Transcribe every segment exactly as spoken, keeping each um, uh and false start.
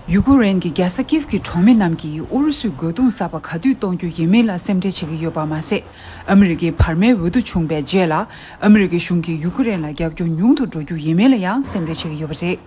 ཡུ་ཀེ་རེན་གྱི་རྒྱལ་ས་ཀིབ་ཀྱི་གྲོང་མི་རྣམས་ཀྱིས་ཨུ་རུ་སུའི་རྒོལ་རྡུང་གསར་པ་ག་དུས་གཏོང་རྒྱུ་ཡིན་མིན་ལ་སེམས་ཁྲལ་བྱེད་ཀྱི་ཡོད་པ་མ་ཟད། ཨ་མི་རི་ཀའི་བར་མའི་འོས་བསྡུ་བྱུང་བའི་རྗེས་ལ། ཨ་མི་རི་ཀའི་གཞུང་གིས་ཡུ་ཀེ་རེན་ལ་རྒྱབ་སྐྱོར་ཉུང་དུ་འགྲོ་རྒྱུ་ཡིན་མིན་ལ་ཡང་སེམས་ཁྲལ་བྱེད་ཀྱི་ཡོད་པ་རེད།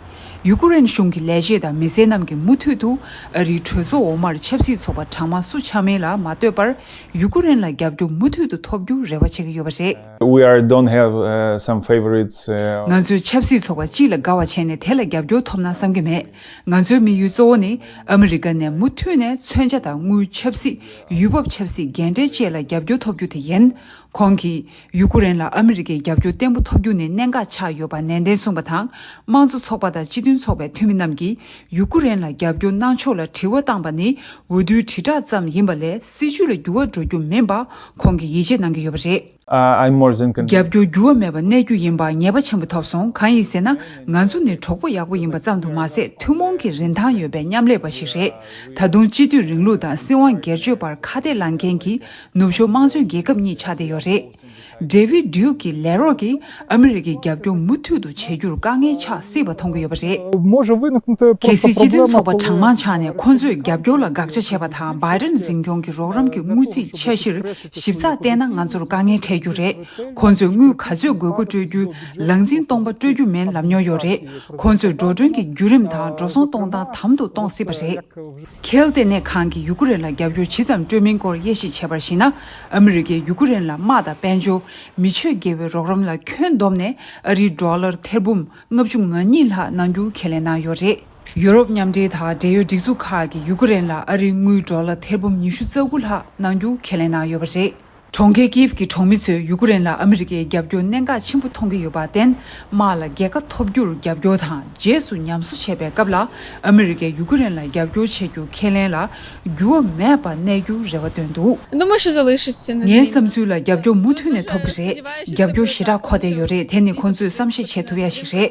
ཡུ་ཀེ་རེན་གཞུང་གི་ལས་བྱེད་དང་མི་སེར་རྣམས་ཀྱིས་མུ་མཐུད་དུ་ཨ་རིའི་གྲོས་ཚོགས་འོག་མར་ཆབ་སྲིད་ཚོགས་པ་གྲངས་མང་སུ་ཆགས་མིན་ལ་མ་ལྟོས་པར། ཡུ་ཀེ་རེན་ལ་རྒྱབ་སྐྱོར་མུ་མཐུད་དུ་ཐོབ་རྒྱུར་རེ་བ་བྱེད་ཀྱི་ཡོད་པ་རེད། We are, don't have, uh, some favorites, uh, ང་ཚོས་ཆབ་སྲིད་ཚོགས་པ་གཅིག་ལ་དགའ་བ་བྱས་ནས་དེ་ལ་རྒྱབ་སྐྱོར་ཐོབ་ན་བསམ་གྱི་མེད། ང་ཚོའི་དམིགས་ཡུལ་གཙོ་བོ་ནི་ཨ་མི་རི་ཀ་ནས་མུ་མཐུད་ནས་མཚོན་ཆ་དང་དངུལ། ཆབ་སྲིད། ཡུལ་བབ། ཆབ་སྲིད་འགན་འཁྲི་བཅས་ལ་རྒྱབ་སྐྱོར་ཐོབ་རྒྱུ་དེ་ཡིན། ཁོང་གིས་ཡུ་ཀེ་རེན་ལ་ཨ་མི་རི་ཀའི་རྒྱབ་སྐྱོར་བརྟན་པོ་ཐོབ་རྒྱུ་ནི་གནད་འགག་ཆགས་ཡོད་པ་ནན་ཏན་གསུངས་པ་དང་། དམངས་གཙོ་ཚོགས་པ་དང་སྤྱི་མཐུན་ཚོགས་པའི་འཐུས་མི་རྣམས་ཀྱིས་ཡུ་ཀེ་རེན་ལ་རྒྱབ་སྐྱོར་གནང་ཕྱོགས་ལ་དྲི་བ་བཏང་པ་ནི་འོས་བསྡུའི་དྲིལ་བསྒྲགས་ཙམ་ཡིན་པ་ལས་སྲིད་ཇུས་ལ་འགྱུར་བ་འགྲོ་རྒྱུ་མིན་པ་ཁོང་གིས་ཡིད་ཆེས་གནང་གི་ཡོད་པ་རེད། Uh, I'm more than convinced. རྒྱབ་སྐྱོར་འགྱུར་བ་མེད་པ་གནས་རྒྱུ་ཡིན་པར་ངེས་པ་ཆེན་པོ་ཐོབ་སོང་། གང་ཡིན་ཟེར་ན། ང་ཚོ་ནི་གྲོགས་པོ་ཡག་པོ་ཡིན་པ་ཙམ་དུ་མ་ཟད། ཐུན་མོང་གི་རིན་ཐང་ཡོད་པའི་མཉམ་ལས་པ་ཞིག་རེད། ད་དུང་སྤྱི་འཐུས་རིང་ལུགས་དང་སྲིད་དབང་སྒེར་གཅོད་པར་ཁ་གཏད་ལངས་མཁན་གྱི་ནུབ་ཕྱོགས་དམངས་གཙོའི་རྒྱལ་ཁབ་གཉིས་ཆགས་བསྡད་ཡོད་རེད། David Duke གི་ལས་རོགས་ཀྱིས་ཨ་མི་རི་ཀའི་རྒྱབ་སྐྱོར་མུ་མཐུད་དུ་བྱེད་རྒྱུར་དཀའ་ངལ་ཆགས་སྲིད་པ་མཐོང་གི་ཡོད་པ་རེད། Может возникнуть, э, просто проблема, которую གལ་སྲིད་སྤྱི་མཐུན་ཚོགས་པ་གྲངས་མང་ཆགས་ནས་ཁོ་ཚོས་རྒྱབ་སྐྱོར་ལ་དགག་བྱ་བྱས་པ་དང་། Biden གཟིམ་སྐྱོང་གི་རོགས་རམ་གྱི་དངུལ་རྩིས་འཆར་གཞིར་ཞིབ་ཚགས་བལྟས་ན་ང་ཚོར་དཀའ་ངལ་འཕྲད་རྒྱུ་རེད། ཁོ་ཚོས་དངུལ་ག་ཚོད་དགོས་མཁོ་སྤྲོད་རྒྱུ། ལངས་འཛིན་སྟོང་པ་སྤྲོད་རྒྱུ་མིན་ལབ་མྱོང་ཡོད་རེད། ཁོ་ཚོས་འགྲོ་གྲོན་གྱི་བརྒྱུད་རིམ་དང་འགྲོ་སོང་གཏོང་སྟངས་དམ་དུ་གཏོང་སྲིད་པ་རེད། ཁེལ་ལྟེ་གནས་ཁང་གིས་ཡུ་ཀེ་རེན་ལ་རྒྱབ་སྐྱོར་ཇི་ཙམ་སྤྲོད་མིན་སྐོར་དབྱེ་ཞིབ་བྱས་པར་གཞིགས་ན། ཨ་མི་རི་ཀས་ཡུ་ཀེ་རེན་ལ་དམག་དང་དཔལ་འབྱོར། མི་ཆོས་དགེ་བའི་རོགས་རམ་ལ་ཁྱོན་བསྡོམས་ནས་ཨ་རིའི་ཌོ་ལར་ཐེར་འབུམ་ལྔ་བཅུ་ང་གཉིས་ལྷག་གནང་རྒྱུ་ཁས་ལེན་གནང་ཡོད་རེད། ཡུ་རོབ་མཉམ་འབྲེལ་དང་འབྲེལ་ཡོད་སྒྲིག་འཛུགས་ཁག་གིས་ཡུ་ཀེ་རེན་ལ་ཨ་རིའི་དངུལ་ཌོ་ལར་ཐེར་འབུམ་ཉི་ཤུ་རྩ་དགུ་ལྷག་གནང་རྒྱུ་ཁས་ལེན་གནང་ཡོད་པ་རེད། གྲོང་ཁྱེར་ཀིབ་ཀྱི་གྲོང་མི་ཚོས་ཡུ་ཀེ་རེན་ལ་ཨ་མི་རི་ཀའི་རྒྱབ་སྐྱོར་གནད་འགག་ཆེན་པོ་མཐོང་གི་ཡོད་པར་བརྟེན། དམག་ལ་རྒྱལ་ཁ་ཐོབ་རྒྱུར་རྒྱབ་སྐྱོར་དང་། རྗེས་སུ་ཉམས་གསོ་བྱེད་པའི་སྐབས་ལ་ཨ་མི་རི་ཀས་ཡུ་ཀེ་རེན་ལ་རྒྱབ་སྐྱོར་བྱེད་རྒྱུ་ཁས་ལེན་ལ་འགྱུར་བ་མེད་པར་གནས་རྒྱུར་རེ་བ་བཏོན་འདུག། Думаю, что залишиться на ངའི་Зеленского. བསམ་ཚུལ་ལ་རྒྱབ་སྐྱོར་མུ་མཐུད་ནས་ཐོབ་ཀྱི་རེད། རྒྱབ་སྐྱོར་ཞེ་དྲག་མཁོ་བསྡད་ཡོད་རེད། དེ་ནི་ཁོང་ཚོས་བསམ་ཤེས་བྱེད་ཐུབ་ཡ་ཞིག་རེད།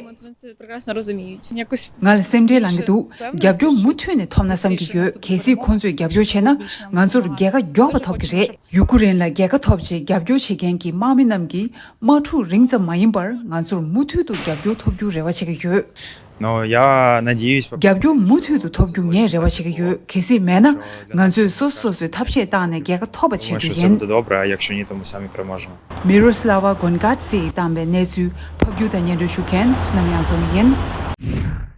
Прекрасно разумеют. Якось ང་ལ་སེམས་ཁྲལ་ལངས་ཀྱི་འདུག། རྒྱབ་སྐྱོར་མུ་མཐུད་ནས་ཐོབ་ན་བསམ་གྱི་ཡོད། གལ་སྲིད་ཁོང་ཚོས་རྒྱབ་སྐྱོར་བྱས་ན་ང་ཚོར་རྒྱལ་ཁ་མགྱོགས་པ་ཐོབ་ཀྱི་རེད། ཡུ་ཀེ་རེན་ལ་རྒྱལ་ཁ་ཐོབ་རྗེས་རྒྱབ་སྐྱོར་བྱེད་མཁན་གྱི་དམག་མི་རྣམས་ཀྱིས་དམག་འཁྲུག་རིང་ཙམ་མ་ཡིན་པར་ང་ཚོར་མུ་མཐུད་དུ་རྒྱབ་སྐྱོར་ཐོབ་རྒྱུར་རེ་བ་བྱེད་ཀྱི་ཡོད། Но я надеюсь, пока རྒྱབ་སྐྱོར་མུ་མཐུད་དུ་ཐོབ་རྒྱུ་ངས་རེ་བ་བྱེད་ཀྱི་ཡོད། གལ་སྲིད་མེད་ན་ང་ཚོས་སོ་སོ་སོའི་ཐབས་ཤེས་བཏང་ནས་རྒྱལ་ཁ་ཐོབ་པ་བྱེད་Думаю, что རྒྱུ་все ཡིན། Будет добро, а якщо нет, то мы сами поможем. མི་རོ་སི་ལ་ཝ་གོན་གཱ་ཙེ་ཡིས་བཏང་བའི་གནས་ཚུལ་ཕབ་སྒྱུར་དང་སྙན་སྒྲོན་ཞུ་མཁན་བསོད་ནམས་དབྱངས་འཛོམས་ཡིན།